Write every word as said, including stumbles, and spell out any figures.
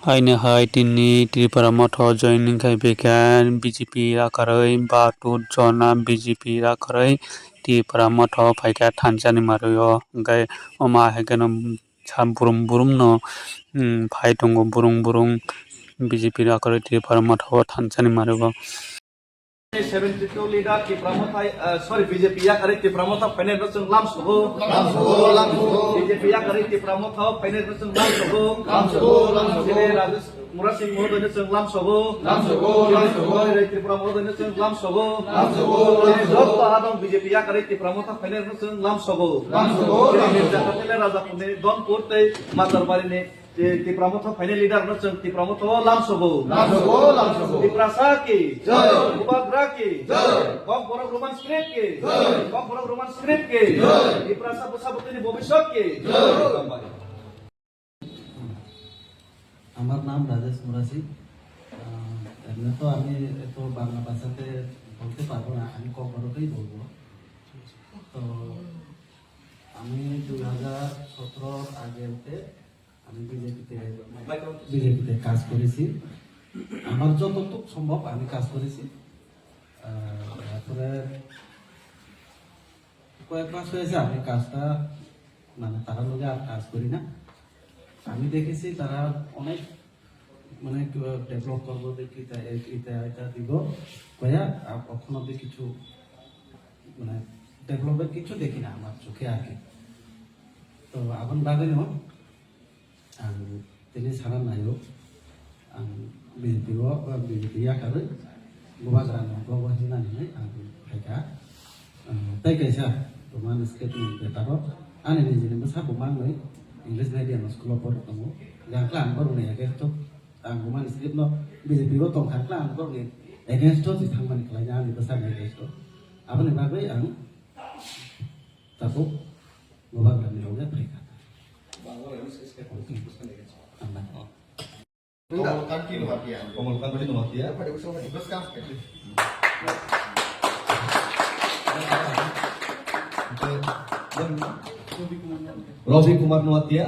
Haino hai tini Tripura Motha joining khai phaikha B J P rakarwi, ba tut jona B J P rakarwi Tripura Motha phaikha thansa ni marwi o. Hwnkhe omo hai kheno sa brum brum no, um, phai tongo brum brum B J P rakarwi Tripura Motha o thansa ni marwi o. Seventy two leader Tipra Motha, uh, sorry, B J P yakarwi Tipra Motha phainai no chwng lam sogo. Lam sogo, lam sogo. B J P yakarwi Tipra Motha phainai no chwng lam sogo. Lam sogo, lam sogo. Chini Rajesh Murasing Mohodoy no chwng lam sogo. Lam sogo, lam sogo. Chini Tripura Mohodoy no chwng lam sogo. Lam sogo, lam sogo. Chini joto hadong B J P yakarwi Tipra Motha phainai no chwng lam sogo. Lam sogo, lam sogo. Chini Jagatile Rajapunni Donpur tei Matarbari ni Ti-, Tipra Motha phainai leader no chwng Tipra Motha o lam sogo. Lam sogo, lam sogo. Tiprasa ki. Jai. Bubagra ki. Jai. Kokborok Roman script ki. Jai. Kokborok Roman script ki. Jai. Tiprasa bwsa bwtwini bobiswt ki. Jai. Hambai. আমার নাম রাজেশ মুরাসি। আহ, এমনি তো আমি এত বাংলা ভাষাতে বলতে পারবো না, আমি ককবরকেই বলবো। তো আমি দুই হাজার সতেরোর আগে ওকে আমি বিজেপিতে, বিজেপিতে কাজ করেছি। আমার যতটুকু সম্ভব আমি কাজ করেছি। আহ, তারপরে কয়েক মাস হয়েছে আমি কাজটা, মানে, তারা লগে আর কাজ করি না। আমি দেখেছি তারা অনেক, মানে, কিবা ডেভেলপ করবো, দেখি এটা, এটা, এটা দিব, কয়া, আর অখনো অব্দি কিছু, মানে, ডেভেলপের কিছু দেখি না আমার চোখে আর কি। তো, aboni bagwino ang tini sana naio, ang B J P o, B J P yakarwi bubagrano bobo hinani ang phaikha. Tei kaisa Roman script ni betaro ani nijini bwsa bo manwi English medium school o porwi tongo. Yang khe ang borokni against o, ang Roman script no B J P o tongkha khe ang borokni against o si thangmani khlaina ani bwsani against o. Aboni bagwi ang tabuk Bubagrani rok le phaikha. Hambai. Komol Kanti Noatia. Komol Kanti Noatia. Ravi Kumar Noatia.